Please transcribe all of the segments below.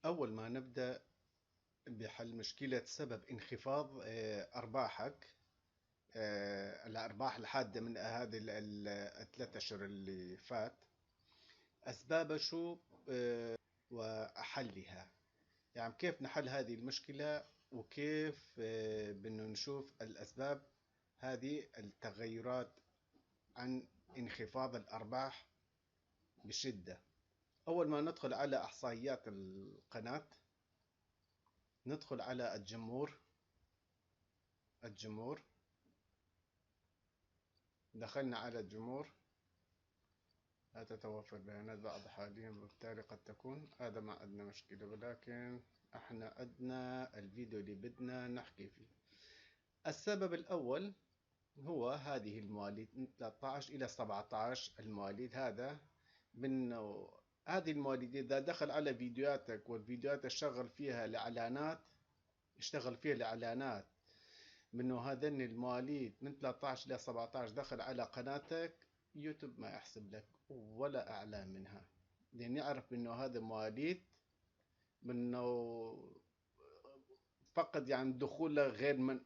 أول ما نبدأ بحل مشكلة سبب انخفاض أرباحك، الأرباح الحادة من هذه الثلاث أشهر اللي فات، أسبابها شو وحلها، يعني كيف نحل هذه المشكلة وكيف بدنا نشوف الأسباب هذه التغيرات عن انخفاض الأرباح بشدة. أول ما ندخل على إحصائيات القناة، ندخل على الجمهور. الجمهور، دخلنا على الجمهور، لا تتوفر بيانات بعض حاليا، وبالتالي قد تكون هذا ما عندنا مشكلة، ولكن احنا عندنا الفيديو اللي بدنا نحكي فيه. السبب الأول هو هذه المواليد من 13 إلى 17، المواليد هذا من هذه المواليد إذا دخل على فيديوهاتك والفيديوهات اشتغل فيها الإعلانات، اشتغل فيها الإعلانات منه هذين المواليد من 13 إلى 17 دخل على قناتك، يوتيوب ما يحسب لك ولا إعلان منها، لأن يعرف إنه هذا مواليد منه فقد يعني دخوله غير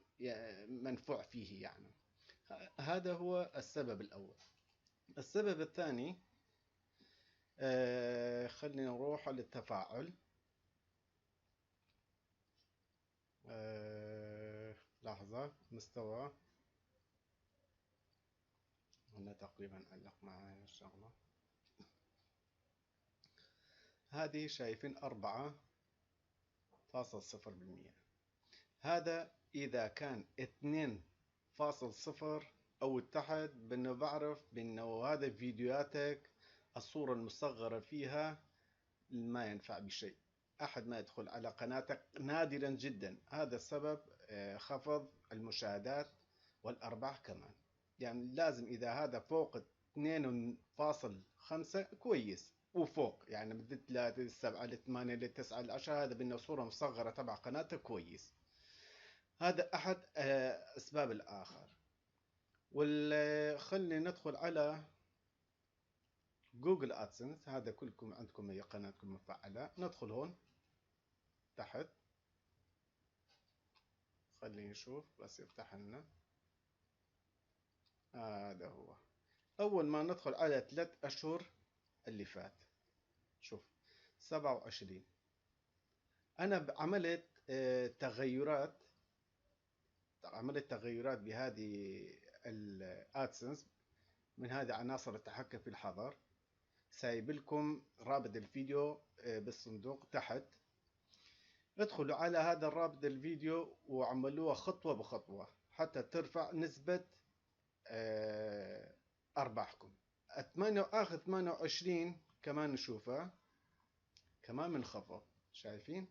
منفوع فيه يعني. هذا هو السبب الأول. السبب الثاني، خلينا نروح على التفاعل. لحظة، مستوى هنا تقريبا علق معي الشغلة هذه، شايفين 4.0%. هذا إذا كان 2.0 أو تحت، بأنه بعرف بأنه هذا فيديوهاتك الصورة المصغرة فيها ما ينفع بشيء، أحد ما يدخل على قناتك نادرا جدا. هذا السبب خفض المشاهدات والأرباح كمان. يعني لازم إذا هذا فوق 2.5 كويس وفوق، يعني من 3 7 ل 8 ل 9 ل 10، هذا بأنه صورة مصغرة تبع قناتك كويس. هذا أحد أسباب الآخر. خلينا ندخل على جوجل أدسنس. هذا كلكم عندكم هي قناتكم مفعلة. ندخل هون تحت، خلينا نشوف بس يفتح لنا. هذا هو. أول ما ندخل على 3 أشهر اللي فات، شوف 27، أنا عملت تغيرات، عملت تغيرات بهذه الأدسنس من هذه عناصر التحكم في الحظر. سايب لكم رابط الفيديو بالصندوق تحت، ادخلوا على هذا الرابط الفيديو وعملوها خطوة بخطوة حتى ترفع نسبة أرباحكم. آخر 28 كمان نشوفها كمان منخفض، شايفين؟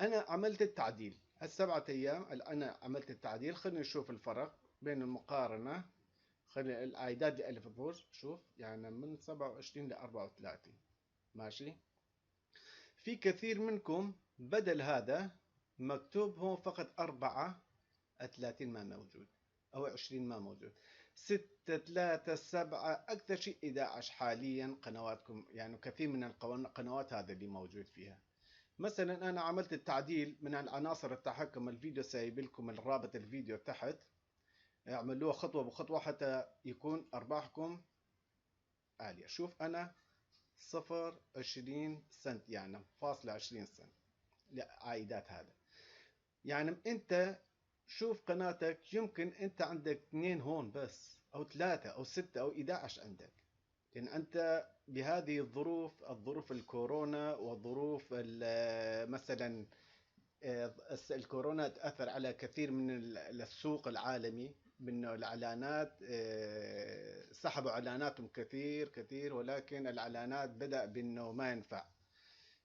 أنا عملت التعديل هالسبعة أيام، أنا عملت التعديل. خلينا نشوف الفرق بين المقارنة. خلي العائدات لألف برج، شوف يعني من 27 ل 34، ماشي. في كثير منكم بدل هذا مكتوب هون فقط 34 ما موجود أو 20 ما موجود، 6 3 7 أكثر شيء 11 حاليا قنواتكم، يعني كثير من القنوات هذا اللي موجود فيها. مثلا أنا عملت التعديل من العناصر التحكم، الفيديو سايب لكم الرابط الفيديو تحت، اعملوها خطوة بخطوة حتى يكون أرباحكم عالية. شوف أنا 0.20 سنت، يعني فاصلة 20 سنت لعائدات هذا. يعني أنت شوف قناتك، يمكن أنت عندك 2 هون بس أو 3 أو 6 أو 11 عندك، لأن أنت بهذه الظروف، الظروف الكورونا وظروف مثلا، الكورونا تأثر على كثير من السوق العالمي، من الإعلانات، سحبوا إعلاناتهم كثير كثير، ولكن الإعلانات بدأ بأنه ما ينفع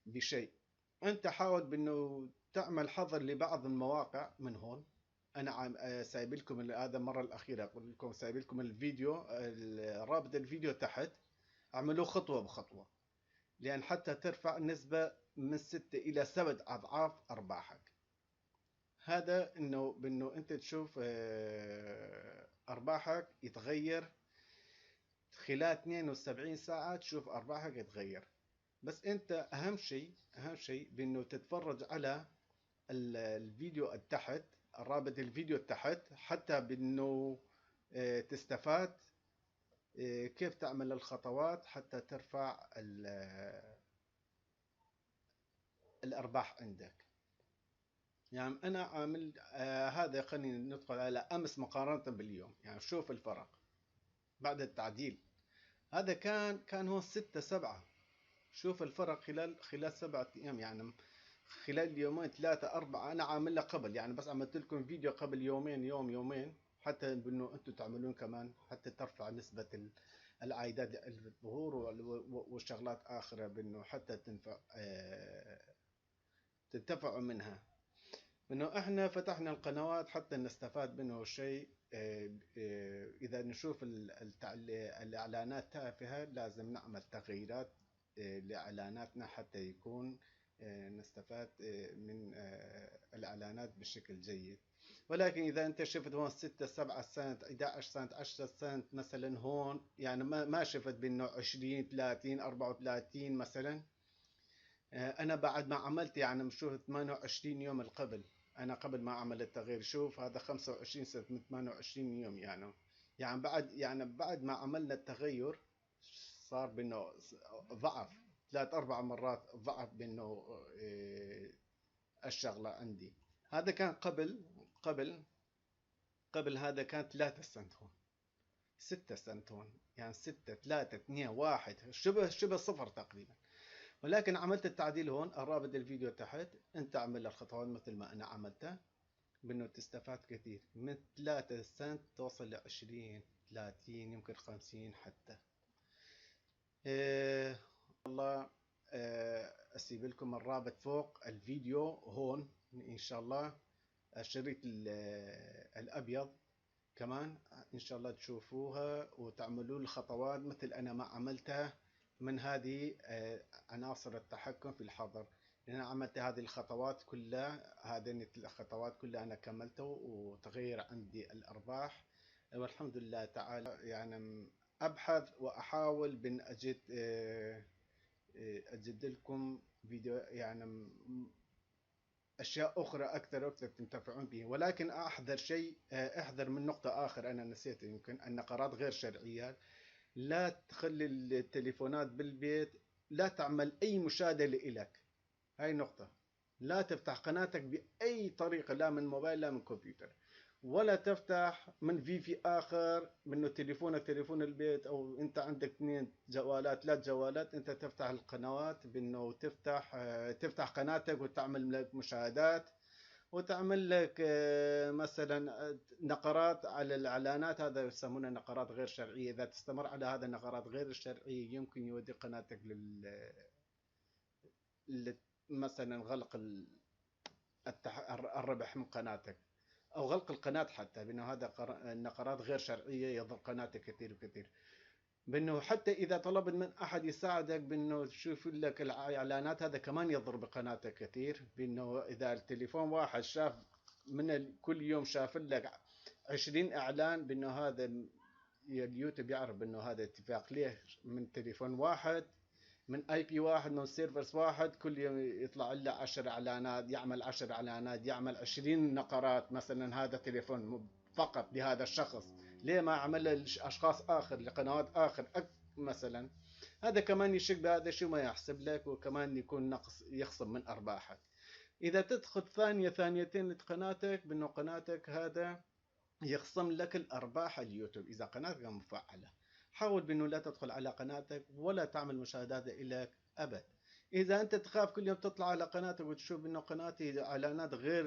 بشيء. أنت حاول بأنه تعمل حظر لبعض المواقع من هون. أنا سايب لكم هذا المرة الأخيرة أقول لكم، سايب لكم الفيديو، رابط الفيديو تحت، اعملوه خطوة بخطوة، لأن حتى ترفع نسبة من 6 إلى 7 أضعاف أرباحك. هذا بأنه أنت تشوف أرباحك يتغير خلال 72 ساعة، تشوف أرباحك يتغير. بس انت اهم شيء، اهم شيء بانه تتفرج على الفيديو التحت، الرابط الفيديو تحت، حتى بانه تستفاد كيف تعمل الخطوات حتى ترفع الارباح عندك. يعني انا عامل هذا، خلينا ندخل على امس مقارنة باليوم، يعني شوف الفرق بعد التعديل. هذا كان هو 6 7، شوف الفرق خلال 7 ايام، يعني خلال يومين 3 4. انا عامل له قبل، يعني بس عملت لكم فيديو قبل يومين، يوم يومين، حتى انه انتم تعملون كمان حتى ترفع نسبة العائدات الظهور والشغلات اخرى، بانه حتى تنتفعوا منها. انه احنا فتحنا القنوات حتى نستفاد منه شيء. اذا نشوف الاعلانات تافهة لازم نعمل تغييرات لاعلاناتنا حتى يكون نستفاد من الاعلانات بشكل جيد. ولكن اذا انت شفت هون 6 7 سنت، 11 سنت، 10 سنت مثلا هون، يعني ما شفت بانه 20 30 34 مثلا. انا بعد ما عملت، يعني شوف 28 يوم القبل، انا قبل ما اعمل التغيير، شوف هذا 25 سنت من 28 يوم، يعني بعد، يعني بعد ما عملنا التغير صار بانه ضعف 3 4 مرات ضعف بانه الشغلة عندي. هذا كان قبل هذا كان 3 سنت هون، 6 سنت هون، يعني 6 3 2 1، شبه صفر تقريبا. ولكن عملت التعديل هون، الرابط الفيديو تحت، انت اعمل الخطوات مثل ما انا عملتها، بانه تستفاد كثير. من 3 سنت توصل ل 20 30 يمكن 50 حتى. الله، اسيب لكم الرابط فوق الفيديو هون ان شاء الله، الشريط الابيض كمان ان شاء الله تشوفوها وتعملوا الخطوات مثل انا ما عملتها من هذه عناصر التحكم في الحظر. لأن عملت هذه الخطوات كلها، هذه الخطوات كلها أنا كملته وتغير عندي الأرباح والحمد لله تعالى. يعني أبحث وأحاول بأن أجد لكم فيديو، يعني أشياء أخرى أكثر وأكثر تنتفعون به. ولكن أحذر شيء، أحذر من نقطة آخر أنا نسيت، يمكن النقرات غير شرعية. لا تخلي التليفونات بالبيت، لا تعمل أي مشاهدة لإلك، هاي نقطة. لا تفتح قناتك بأي طريقة، لا من موبايل لا من كمبيوتر، ولا تفتح من في آخر، منه تليفونك تليفون البيت، أو أنت عندك 2 جوالات 3 جوالات، أنت تفتح القنوات بأنه تفتح قناتك وتعمل لك مشاهدات وتعمل لك مثلا نقرات على الإعلانات. هذا يسمونه نقرات غير شرعية. إذا تستمر على هذا النقرات غير الشرعية يمكن يودي قناتك مثلا غلق الربح من قناتك، أو غلق القناة حتى، بأنه هذا النقرات غير شرعية يضر قناتك كثير وكثير. بأنه حتى إذا طلبت من أحد يساعدك بأنه يشوف لك الإعلانات، هذا كمان يضر بقناتك كثير. بأنه إذا التليفون واحد شاف من كل يوم شاف لك 20 إعلان، بأنه هذا اليوتيوب يعرف بأنه هذا اتفاق ليه من تليفون واحد، من IP واحد، من servers واحد، كل يوم يطلع له 10 اعلانات، يعمل 10 اعلانات، يعمل 20 نقرات مثلا. هذا تليفون فقط لهذا الشخص، ليه ما عمل لاشخاص اخر، لقنوات اخر مثلا؟ هذا كمان يشك بهذا الشيء وما يحسب لك، وكمان يكون نقص، يخصم من ارباحك. اذا تدخل ثانية ثانيتين لقناتك، بانه قناتك هذا يخصم لك الارباح اليوتيوب اذا قناتك مفعلة. حاول بانه لا تدخل على قناتك ولا تعمل مشاهدات لك ابد. اذا انت تخاف كل يوم تطلع على قناتك وتشوف انه قناتي اعلانات غير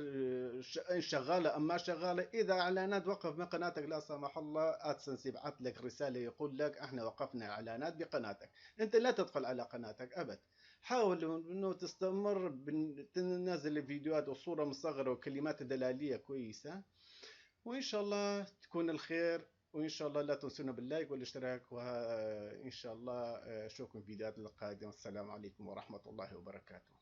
شغاله ام ما شغاله، اذا اعلانات وقف من قناتك لا سمح الله، ادسنس يبعث لك رساله يقول لك احنا وقفنا اعلانات بقناتك، انت لا تدخل على قناتك ابد. حاول انه تستمر تنزل الفيديوهات وصوره مصغره وكلمات دلاليه كويسه، وان شاء الله تكون الخير. وإن شاء الله لا تنسونا باللايك والاشتراك، وإن شاء الله أشوفكم في فيديوهات القادمة. السلام عليكم ورحمة الله وبركاته.